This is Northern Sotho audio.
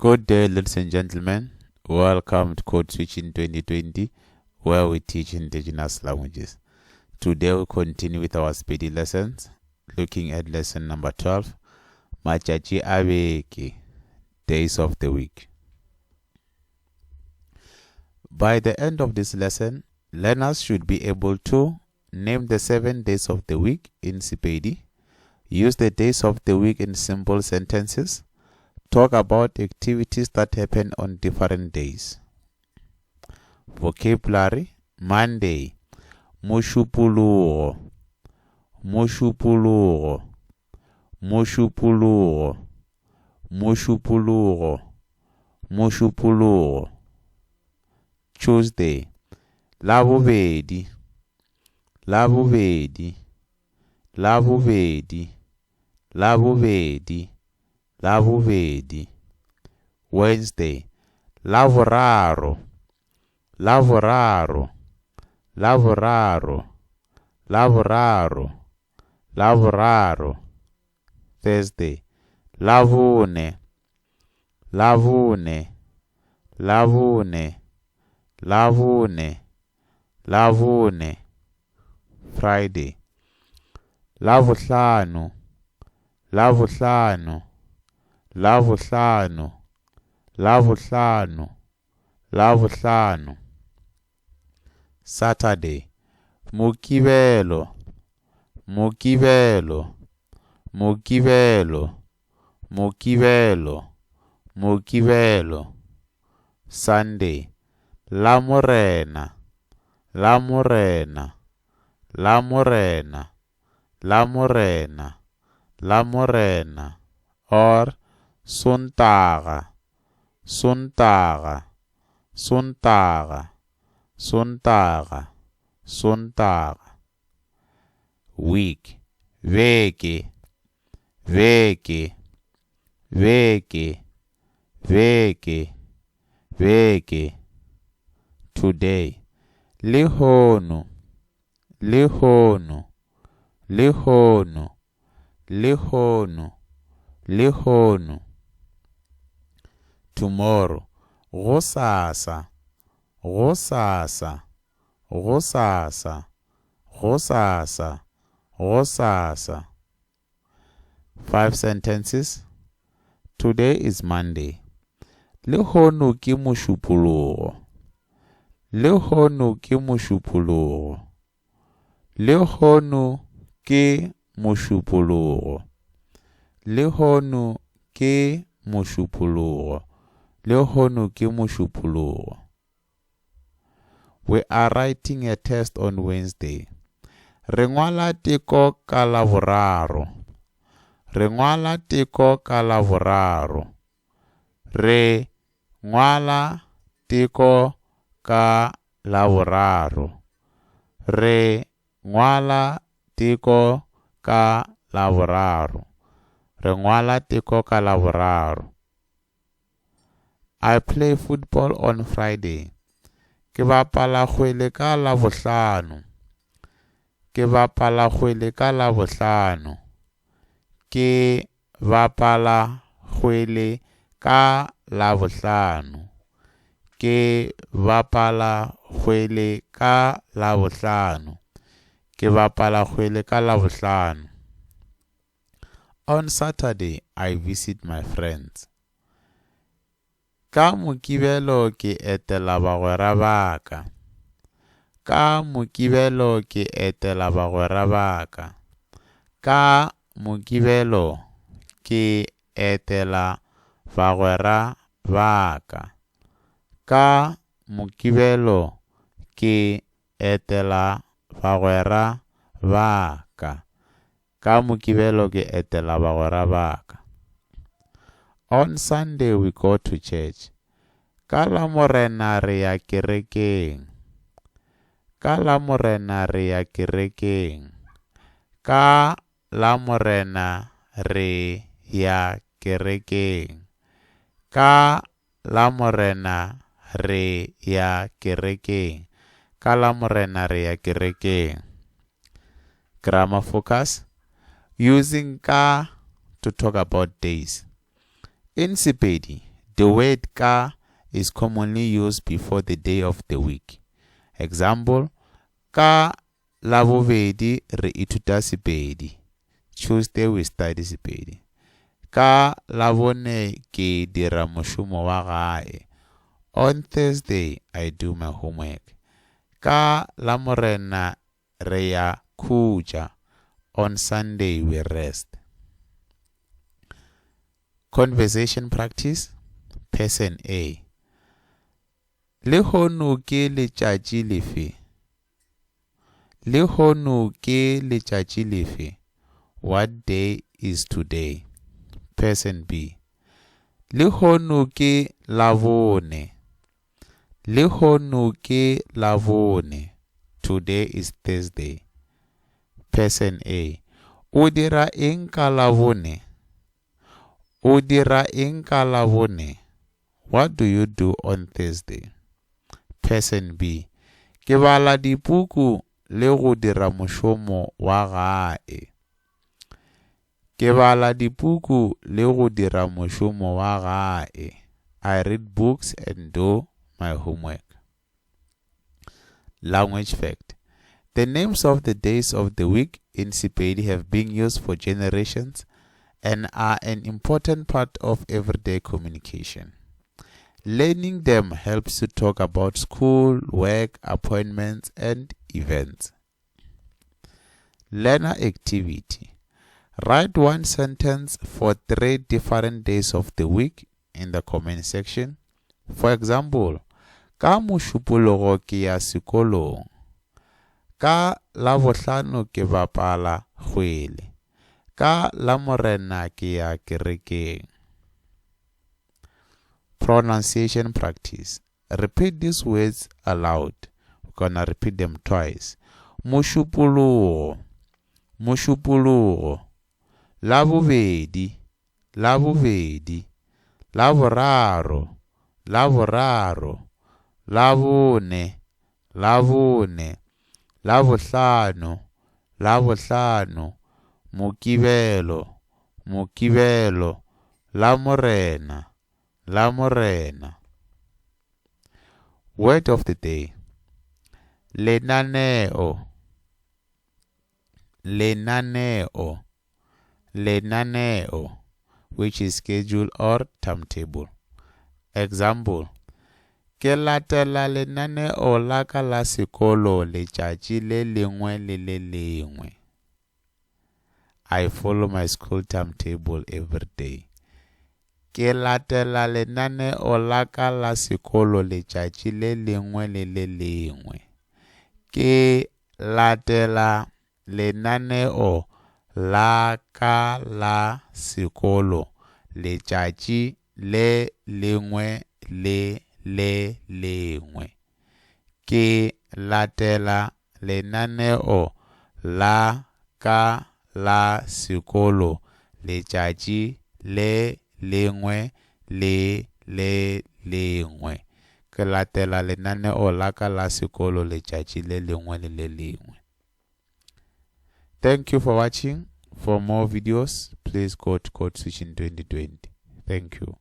Good day, ladies and gentlemen. Welcome to Code Switching 2020, where we teach indigenous languages. Today we continue with our Sepedi lessons, looking at lesson number 12, Matšatši a beke, days of the week. By the end of this lesson, learners should be able to name the seven days of the week in Sepedi, use the days of the week in simple sentences, talk about activities that happen on different days. Vocabulary Monday, Mošupologo, Mošupologo, Mošupologo, Mošupologo, Mošupologo. Tuesday, Labobedi, Labobedi, Labobedi, Labobedi, Labobedi. Wednesday, Laboraro, Laboraro, Laboraro, Laboraro, Laboraro. Thursday, Labone, Labone, Labone, Labone, Labone. Friday, Labohlano, Labohlano, Labohlano, Labohlano, Labohlano. Saturday, Mokibelo, Mokibelo, Mokibelo, Mokibelo, Mokibelo. Sunday, Lamorena, Lamorena, Lamorena, Lamorena, Lamorena or Sontaga, Sontaga, Sontaga, Sontaga, Sontaga. Week, beke, beke, beke, beke, beke. Today, lehono, lehono, lehono, lehono, lehono. Tomorrow, gosasa, gosasa, gosasa, gosasa, gosasa. Five sentences. Today is Monday. Lehono ke Mošupologo. Lehono ke Mošupologo. Lehono ke Mošupologo. Lehono ke Mošupologo. Lehono ke Mošupologo. We are writing a test on Wednesday. Re ngwala teko ka Laboraro. Re ngwala teko ka Laboraro. Re ngwala teko ka Laboraro. Re ngwala teko ka Laboraro. Re ngwala teko ka Laboraro. I play football on Friday. Ke bapala kgwele ka Labohlano. Ke bapala kgwele ka Labohlano. Ke bapala kgwele ka Labohlano. Ke bapala kgwele ka Labohlano. Ke bapala kgwele ka Labohlano. On Saturday I visit my friends. Ka Mokibelo ke etela bagwera ba ka. Ka Mokibelo ke etela bagwera ba ka. Ka Mokibelo ke etela bagwera ba ka. Ka Mokibelo ke etela bagwera ba ka. Ka Mokibelo ke etela bagwera ba ka. On Sunday we go to church. Ka Lamorena re ya kerekeng. Ka Lamorena re ya kerekeng. Ka Lamorena re ya kerekeng. Ka Lamorena re ya kerekeng. Ka Lamorena re ya kerekeng. Grammar focus. Using ka to talk about days. In Sepedi, The word ka is commonly used before the day of the week. Example, ka Labobedi re ithuta Sepedi. Tuesday we study Sepedi. Ka Labone ke dira mošomo wa gae. On Thursday I do my homework. Ka Lamorena re ya khutša. On Sunday we rest. Conversation practice, Person A, Lehono ke letšatši lefe? Lehono ke letšatši lefe? What day is today? Person B, Lehono ke Labone. Lehono ke Labone. Today is Thursday. Person A, O dira eng ka Labone? O dira eng ka Labone? What do you do on Thursday? Person B, Ke bala dipuku le go dira mošomo wa gae. Ke bala dipuku le go dira mošomo wa gae. I read books and do my homework. Language fact. The names of the days of the week in Sepedi have been used for generations and are an important part of everyday communication. Learning them helps you talk about school, work, appointments, and events. Learner activity. Write one sentence for three different days of the week in the comment section. For example, ka Mošupologo ke ya sekolong. Ka Labohlano ke bapala kgwele. Ka Lamorena ke ya kerekeng. Pronunciation practice. Repeat these words aloud. We're gonna repeat them twice. Mošupologo, Mošupologo, Labobedi, Labobedi, Laboraro, Laboraro, Labone, Labone, Labohlano, Labohlano, Mokibelo, Mokibelo, Lamorena, Lamorena. Word of the day. Lenaneo. Lenaneo. Lenaneo, which is schedule or timetable. Example, Ke latela lenaneo la ka la sekolo letšatši le lengwe le le lengwe. I follow my school timetable every day. Ke latela lenaneo la ka la sekolo letšatši le lengwe le le lengwe. Ke latela lenaneo la ka la sekolo letšatši le lengwe le le lengwe. Ke latela lenaneo la ka la sekolo letšatši le lengwe le le lengwe. Ke latela lenaneo la ka la sekolo letšatši le lengwe le le lengwe. Thank you for watching. For more videos, please go to Code Switching 2020. Thank you.